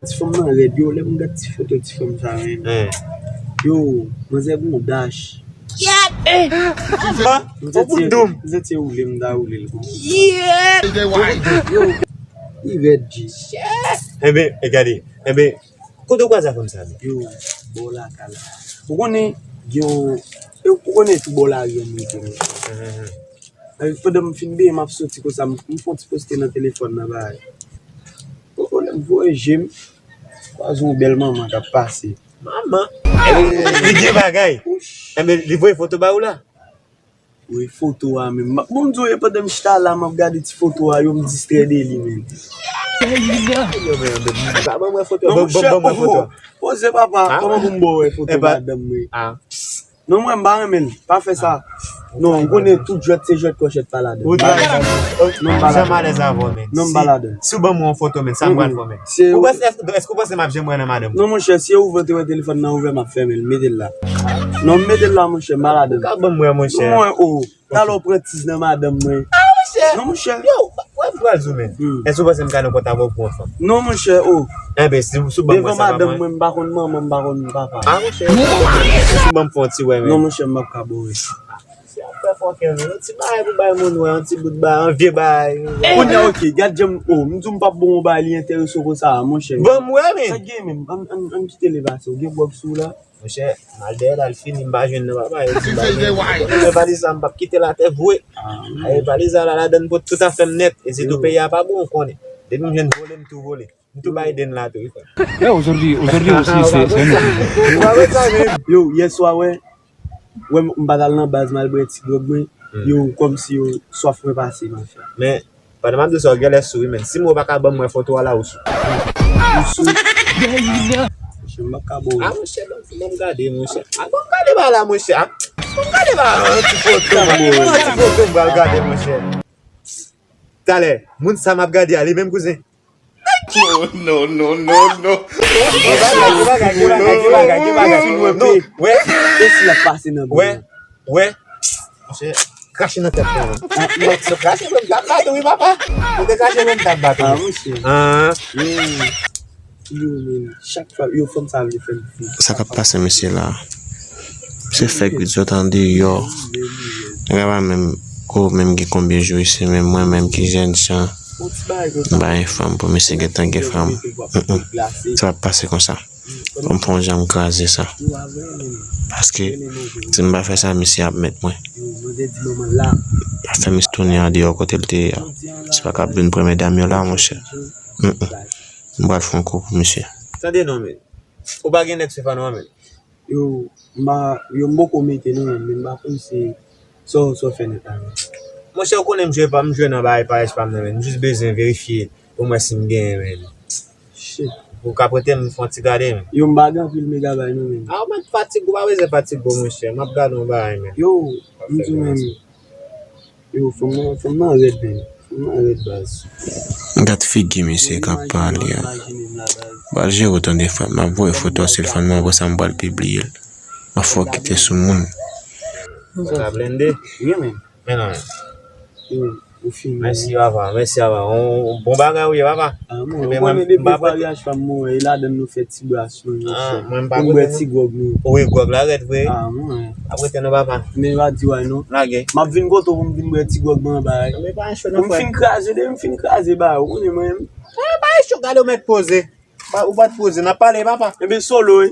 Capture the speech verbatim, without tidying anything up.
Ti fanm nan rèd, yo, lè m gad ti foto ti fanm sa, men. Yo, manzè gon dash. Mwen santi, mwen santi e woule m ta woule l kon. Yo, li rèd, G. Enben, e gade, enben, kote w kwaze a fanm sa, men? Yo, bò lakay la. Ou konnen, gen yon, ou konnen tou bò lari an m rete, men. Pandan m fin benyen, m ap soti konsa, m, m fè yon ti poste nan telefòn nan, bagay. Ou konnen, m voye je m, kwaze yon bèl manman k ap pase. Manman. Li gen bagay. Enben, li voye foto ba ou la? Wi, foto a menm. Bon, m di w, e pandan m chita la, m ap gade ti foto a, yo, m distrè de li, men. Yo, men, men, pa ban mwen foto. Non, monchè, poze, papa. Kòman pou m ba w wè foto madanm mwen? Non, mwen, m pa renmen l. Pa fè sa. Non, m konnen tout jwèt se jwèt, kòchèt pa ladan. Non, m pa ladan. Non, m pa ladan. Si w ban mwen yon foto, men, sa m pral fè, men. Ou panse, èske w panse m ap janm wè nan madanm? Non, monchè, si e ouvè te wè telefòn nan ouvè, m ap fèmen l. Mete l la. Non, m mete l la, monchè, m pa ladan. Ou ka ban m wè, monchè. Non, mwen, o. Talè w pran tiz nan madanm mwen. Non, monchè. Yo, wè m pral zoumen. Èske w panse m ka nan kont avè w pou yon fanm? Non, monchè, o. Enben, si, si w ban mwen sa, devan madanm mwen, m pa konn manman, m pa konn papa. Ah, monchè. Si w ban m fè yon ti wè, men. Non, monchè, m p ap ka ba w wè. Se ap fè fòkè, men. Yon ti bagay pou bay moun wè, yon ti bout bagay, yon vye bagay. Kounye a, oke, gad jan m, o, m di w m p ap ba w yon bagay, li enterese w konsa, monchè. Ban m wè, men. Sa k gen, men? Ann, ann, ann kite li pase. Ou gen gwòg sou w la? Monchè, m al dèyè l, al fini, m pa jwenn nan papa, yo di m pa jwenn. Mwen valiz la, m p ap kite l atè vre. Aye, valiz la, la ladann pou tout afè m nèt. E sitou peyi a pa bon, ou konnen. Depi m jwenn vole, m tou vole. M tou Biden la tou, wi, frè. Yo, yè swa, wè, wè, m pa t al nan baz, m al bwè ti gwòg mwen. Yo, kòmsi yo, swaf mwen pase, monchè. Men, pandan m ap di w sa, w genlè sou, wi, men. Si m wè w pa ka ban m wè foto a la, ou sou. Ou sou. Monchè, m p ap ka ba w. Ah, monchè, ban m, ban m gade, monchè. Ah, ban m gade ba la, monchè. Ah, ban m gade ba la. Yon ti foto, ban m yon ti foto, m pral gade, monchè. Talè, moun sa m ap gade a, li menm kouzen. Oh, no, no, no, no. Gen bagay, gen bagay, gen bagay, gen bagay, gen bagay. Non, wè. E si l ap pase nan bò a? Wè, wè. Monchè, krache nan tèt mwen. Krache mwen, m t ap bat ou, wi, papa. Ou te krache mwen, m t ap bat ou. Ah, monchè. Ah. Yo, men, chak fwa, yo, fanm sa vle fè m fou. Sa k ap pase, mesye, la? Se fèk ri sot andeyò. Nèg la pa menm ko, menm gen konbyen jou isi, men mwen menm ki jènjan, m pa gen fanm pou misye gentan gen fanm. Mm, mm. Sa p ap pase konsa. Fò m fè yon jan m kraze sa. Paske, si m pa fè sa, misye ap mèt mwen. Afè misye tounen andeyò kote l te ye a. Se pa k ap vin pran medam yo la, monchè. Mm, mm. M pral fè yon kou pou misye. Tande non, men. Ou pa gen nèg Stefano a, men? Yo, m pa, yo, m poko mete non, men m pa konn si sa w, sa w fè nèt la, men. Monchè, ou konnen m jwe pa, m jwe nan bagay parèy pa m nan, men. M jis bezwen verifye pou m wè si m genyen, men. Shit. Ou ka prete m, fè yon ti gade, men. Yo, m pa gen anpil megabay non, men. Ah, ou mèt fatige, ou pa bezwen fatige, monchè. M ap gade yon bagay, men. Yo, m di w, men. Yo, fanm nan, fanm nan rèd, men. Fanm nan rèd, baz. Gad figi misye k ap pale a. Pral jere w tande, frè m. M ap voye foto a sou telefòn mwen, apre sa m pral pibliye l. M ap fè w kite sou moun. Sa blende? Wi, men. Men non, men. Yo, ou fini. Mèsi, papa. Mèsi, papa. On, on bon bagay ou ye, papa. Ah, mwen, ou konnen depi m pa prete. Varyaj fanm mwen, e ladann nou fè ti bras nou, monchè. Ah, mwen m pa prete. Pou n bwè ti gwòg nou. Wi, gwòg la rèd vre. Ah, mwen. Pa prete non, papa. Men pa di w ay non. Lage. M ap vin kote w pou m vin bwè ti gwòg mwen anba. Men pa cho non, frè. Pou m fin kraze, depi m fin kraze ba, ou konnen mwen menm. Ah, pa cho, gade ou mèt poze. Pa, ou pa t poze, n ap pale, papa. Enben, solo, wi.